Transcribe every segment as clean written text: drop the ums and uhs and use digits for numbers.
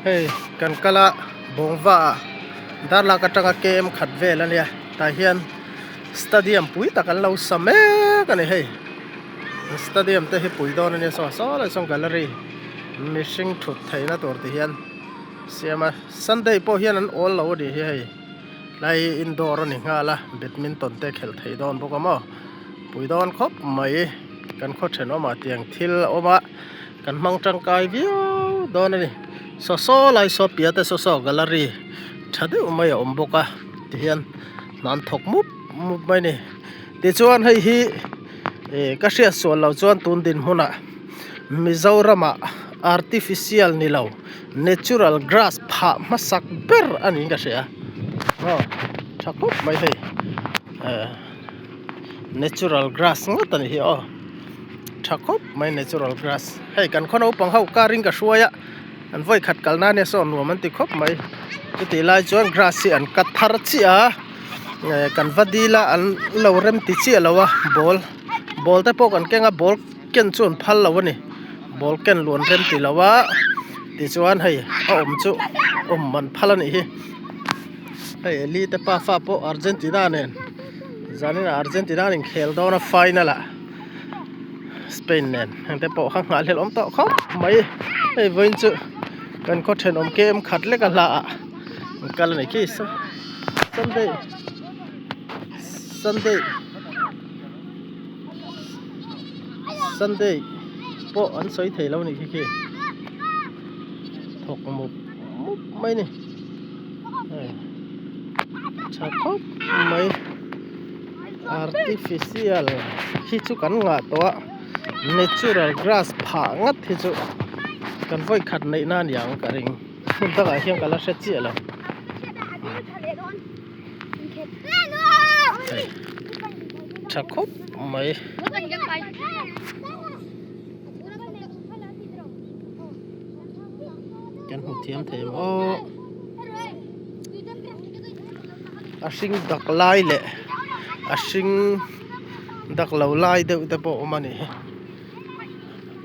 Hei kan kal a bawngva ah darlak atanga km khat vel ania tah hian stadium pui tak an lo sa mek ani hei stadium te hi pui dawn ania saw saw lai sawn gallery mihring thut theihna tur ti hian siam a sunday pawh hian an awl lo anih hi hei tlai indoor ani nghal a badminton te khelh theih dawn bawk a maw pui dawn khawp mai kan khaw thenawmah tiang thil a awm a. Kan hmang tangkai viau dawn a ni. Saw saw lai saw piah te saw saw gallery tha deuh mai a awm bawk a tihian hna an thawk mup mup mai a ni. Tichuan hei hi ih ka hriat sual loh chuan tun dinhmunah Mizoramah artificial ni lo natural grass phah hmasak ber a niin ka hria aw tha khawp mai hei eh natural grass ngawt a ni hi aw. Tha khawp mai natural grass hei kan khaw naupang ho car in ka hruai a an vawi khat kal nan hian saw nuam an ti khawp mai chutih lai chuan grass hi an cut thar chiah a eh kan va dil a an lo rem ti chiah lo a ball ball te pawh kan keng a ball ken chu an phal lo a ni ball ken luan rem ti lo a tichuan hei a awm chu awm an phal a nih hi hei Eli te pafa pawh Argentina nen zanin ah Argentina an inkhel dawn a final ah. Spain nen heng te pawh kha nghahhlelh awm tawh khawp mai hei vawiin chu kan khaw thenawm kem khat lek a hla ah an kal a ni khi sunday sunday sunday pawh an sawi thei lo a nih khi khi thawk mup mup mai a ni hei tha khawp mai. Artificial hi chu kan ngah tawh a natural grass phah ngat hi chu kan vawi khat neih na a ni ang ka ring hmun dangah hian ka la hre chiah lo hei tha khawp mai. Kan hmu thiam thei ang aw. A hring dak lai leh a hring dak lo lai deuh te pawh a awm a ni hi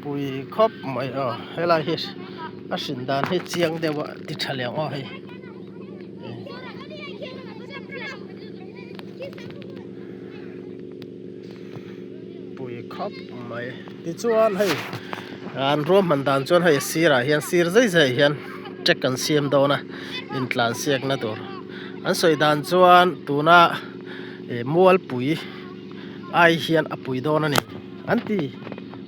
pui khawp mai aw helai hi a hrin dan hi chiang deuh a ti tha leh ang aw hei. Pui khawp mai tichuan hei an ruahman dan chuan hei a sirah hian sir zai zai ah hian track an siam dawn a intlan siakna tur an sawi dan chuan tuna ih mualpui ai hian a pui dawn a ni an ti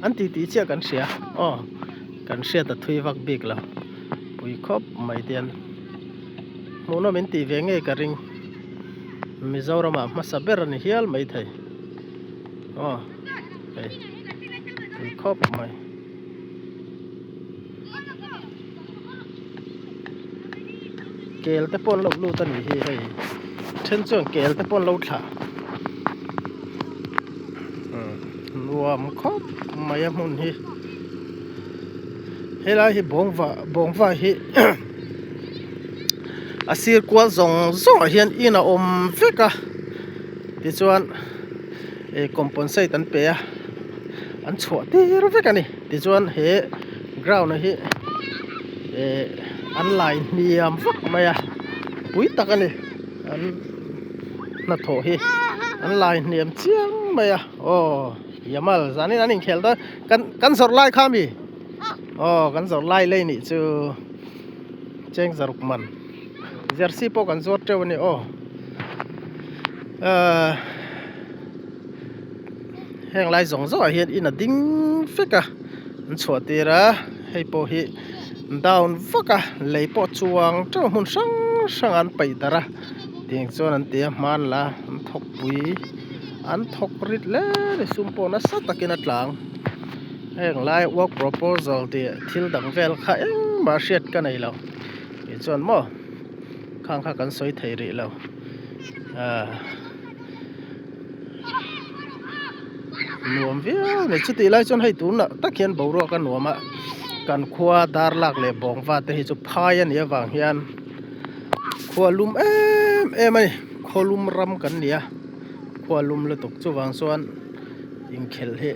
an ti tih chiah kan hria aw kan hriat a thui vak bik lo pui khawp mai te an hmuhnawm in tih ve ngei ka ring. Mizoramah hmasa ber a ni hial maithei aw hei tui khawp mai. Kel te pawh an lo lut a nih hi hei then chuan kel te pawh an lo thlah nuam khawp mai a hmun hi helai hi bawngva bawngva hi. A sir kual zawng zawng ah hian in a awm vek a tichuan ih compensate an pe a an chhuah tir vek a ni tichuan he ground ah hi ih an lai hniam vak mai a pui tak a ni an hnathawh hi an lai hniam chiang mai a aw Yamal zanin an inkhel dawn kan kan zawrh lai kha ami aw kan zawrh lai lei nih chu. Cheng zaruk man jersey pawh kan zuar teuh a ni aw ahh heng lai zawng zawng ah hian in a ding vek a an chhuah tir a hei pawh hi down vak a lei pawh chuang teuh hmun hrang hrang an paih darh a tiang chuan an ti a hmanla an thawk pui an thawk rit hle a ni sum pawh nasa takin a tlang. Heng lai work proposal tih thil dang vel kha engmah hriat ka nei lo tih chuan maw khang kha kan sawi thei rih lo ah nuam viau a ni chutih lai chuan hei tunah tak hian boruak a nuam a kan khua dar lak leh bawngva te hi chu phai a nih avang hian khua lum em em a ni khaw lum ram kan ni a khua lum lutuk chuvang chuan inkhelh hi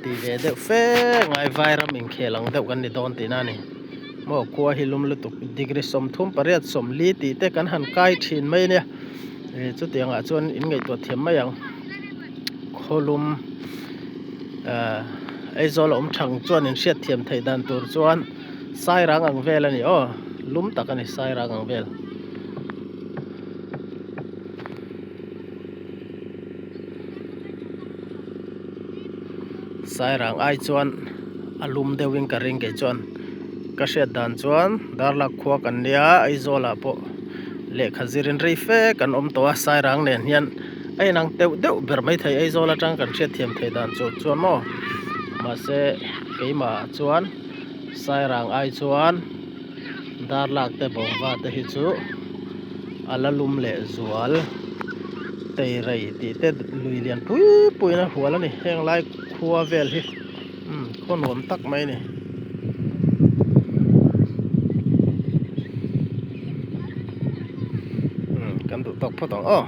ti ve deuh fe ngai vai ram inkhel ang deuh kan ni dawn tihna a ni. Maw khua hi lum lutuk degree 38 40 tih te kan han kai thin mai ania eh chutiang ah chuan in ngaihtuah thiam mai ang khawlum ah Aizawl a awm thang chuan in hriat thiam theih dan tur chuan Sairang ang vel a ni aw lum tak a ni Sairang ang vel. Sairang ai chuan a lum deuhin ka ring kei chuan ka hriat dan chuan Darlak khua kan nia Aizawl ah pawh lehkha zirin rei fe kan awm tawh a Sairang nen hian a inang deuh deuh ber maithei Aizawl atang kan hriat thiam theih dan chu chuan maw mahse keimah ah chuan Sairang ai chuan Darlak te bawngva te hi chu a la lum leh zual teirei tih te lui lian pui pui in a hual a ni heng lai khua vel hi umm khaw nuam tak mai a ni. Umm kan duh tawk phawt ang aw.